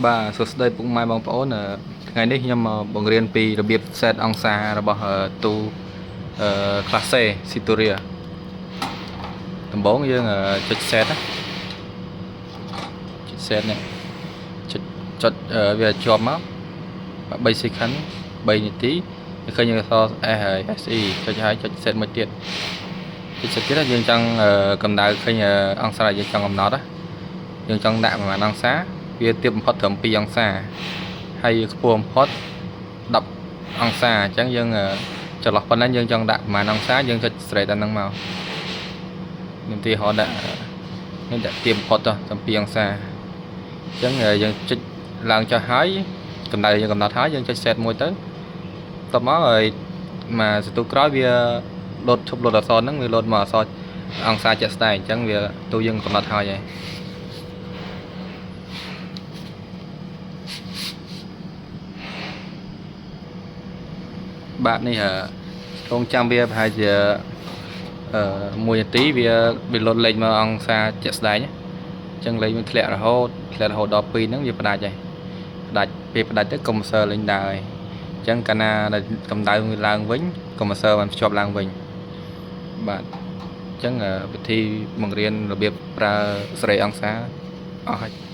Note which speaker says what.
Speaker 1: បាទសួស្តីពុកម៉ែបងប្អូនថ្ងៃនេះខ្ញុំមកបង្រៀនពីរបៀប set អង្សារបស់ទូ Classe Citoria ដំបូងយើងចុច set ណាចុច set នេះចុចចុចវាជាប់មក3 second 3នាទីឃើញអក្សរ S ហើយ SE ចុចហើយចុច set មួយទៀតចុច set ទៀតយើងចង់កម្ដៅឃើញអង្សាយើងចង់កំណត់ណាយើងចង់ដាក់ប្រហែលអង្សាវាទាបបំផុតត្រឹម2អង្សាហើយខ្ពស់បំផុត10អង្សាអញ្ចឹងយើងចន្លោះប៉ុណ្ណឹងយើងចង់ដាក់ប្រហែលអង្សាយើងចុចស្រេចដល់ហ្នឹងមកខ្ញុំទីហោដាក់នេះដាក់ទាបបំផុតទៅត្រឹម2អង្សាអញ្ចឹងយើងចុចឡើងចុះហើយកម្ដៅយើងកំណត់ហើយយើងចុច set មួយទៅតបមកហើយមកសន្ទុះក្រោយវាលោតឈប់លោតអក្សរហ្នឹងវាលោតមកអក្សរអង្សាជាក់ស្ដែងអញ្ចឹងវាទូយើងកំណត់ហើយហើយបាទនេះរងចាំវាប្រហែលជាអឺ1នាទីវាវាលោតលេខមកអង្សាជាក់ស្ដែងអញ្ចឹងលេខវាធ្លាក់រហូតធ្លាក់រហូតដល់2ហ្នឹងវាផ្ដាច់ហើយផ្ដាច់ពេលផ្ដាច់ទៅកុំព្យូទ័រលេងដើរហើយអញ្ចឹងកាលណាដែលកម្ដៅវាឡើងវិញកុំព្យូទ័របានភ្ជាប់ឡើងវិញបាទអញ្ចឹងវិធីបង្រៀនរបៀបប្រើសេរីអង្សាអស់ហើយ។